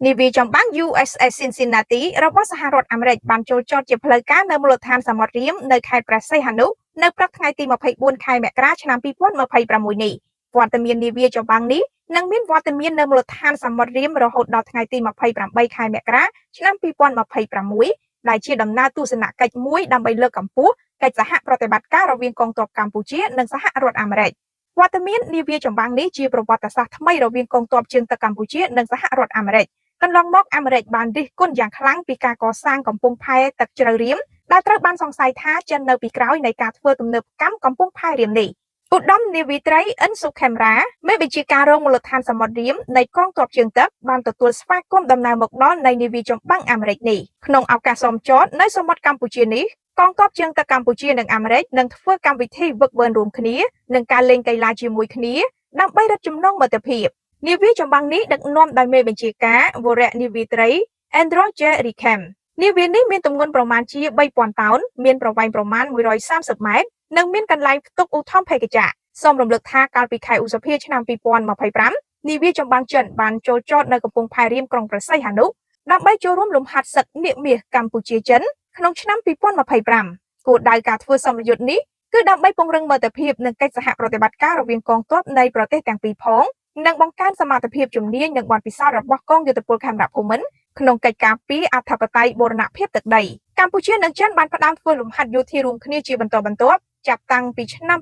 នាវាចម្បាំង USS Cincinnati របស់សហរដ្ឋអាមេរិកបានចូលចតជាផ្លូវការនៅមូលដ្ឋានសមុទ្ររាមនៅខេត្តព្រះសីហនុនៅព្រឹកថ្ងៃទី24ខែមករាឆ្នាំ2026នេះវត្តមាននាវាចម្បាំងនេះនឹងមានវត្តមាននៅមូលដ្ឋានសមុទ្ររាមរហូតដល់ថ្ងៃទី28ខែមករាឆ្នាំ2026ដែលជាដំណើរទស្សនកិច្ចមួយដើម្បីលើកកម្ពស់កិច្ចសហប្រតិបត្តិការរវាងកងទ័ពកម្ពុជានិងសហរដ្ឋអាមេរិកវត្តមាននាវាចម្បាំងនេះជាប្រវត្តិសាស្ត្រថ្មីរវាងកងទ័ពជើងទឹកកម្ពុជានិងសហរដ្ឋអាមេរិកកន្លងមកអាមេរិកបានរិះគន់យ៉ាងខ្លាំងពីការកសាងកំពង់ផែទឹកជ្រៅរាមដែលត្រូវបានសង្ស័យថាចិននៅពីក្រោយនៃការធ្វើទំនើបកម្មកំពង់ផែរាមនេះឧត្តមនាវីត្រីអិនសុខេមរាមេបញ្ជាការរងមូលដ្ឋានសមុទ្ររាមនៃកងទ័ពជើងទឹកបានទទួលស្វាគមន៍ដំណើរមកដល់នៃនាវាចម្បាំងអាមេរិកនេះក្នុងឱកាសសមចតនៅសមុទ្រកម្ពុជានេះកងទ័ពជើងទឹកកម្ពុជានិងអាមេរិកនឹងធ្វើកម្មវិធីវឹកវើរួមគ្នានិងការលេងកីឡាជាមួយគ្នាដើម្បីរឹតចំណងមិត្តភាពនាវាចម្បាំងនេះដឹកនាំដោយមេបញ្ជាការវរៈនាវីត្រី Andrew J. Rickham នាវានេះមានទម្ងន់ប្រមាណជា3000តោនមានប្រវែងប្រមាណ130ម៉ែត្រនិងមានកន្លែងផ្ទុកឧទ្ធម្ភាគចក្រសូមរំលឹកថាកាលពីខែឧសភាឆ្នាំ2025នាវាចម្បាំងចិនបានចូលចតនៅកំពង់ផែរាមក្រុងព្រះសីហនុដើម្បីចូលរួមលំហាត់សឹកនាគមាសកម្ពុជាចិនក្នុងឆ្នាំ2025គោលដៅការធ្វើសមយុទ្ធនេះគឺដើម្បីពង្រឹងមិត្តភាពនិងកិច្ចសហប្រតិបត្តិការរវាងកងទ័ពនៃប្រទេសទាំងពីរផងនិងបង្កើនសមត្ថភាពជំនាញនិងបទពិសោធន៍របស់កងយោធពលខេមរភូមិន្ទក្នុងកិច្ចការពារអធិបតេយ្យបូរណភាពទឹកដីកម្ពុជានិងចិនបានផ្ដើមធ្វើលំហាត់យោធារួមគ្នាជាបន្តបន្ទាប់ចាប់តាំងពីឆ្នាំ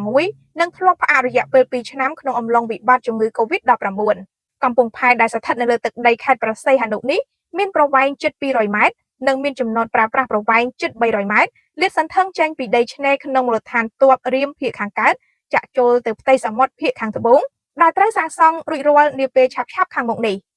2016និងធ្លាប់ផ្អាករយៈពេល2ឆ្នាំក្នុងអំឡុងវិបត្តិជំងឺ Covid-19 កំពង់ផែដែលស្ថិតនៅលើទឹកដីខេត្តព្រះសីហនុនេះមានប្រវែងជិត200ម៉ែត្រនិងមានចំណតប្រើប្រាស់ប្រវែងជិត300ម៉ែត្រលាតសន្ធឹងចេញពីដីឆ្នេរក្នុងមូលដ្ឋានទ័ពរាមភាគខាងកើតចាក់ចូលទៅផ្ទៃសមុទ្រភាគខាងត្បូងដែលត្រូវសាងសង់រួចរាល់នាពេលឆាប់ៗខាងមុខនេះ។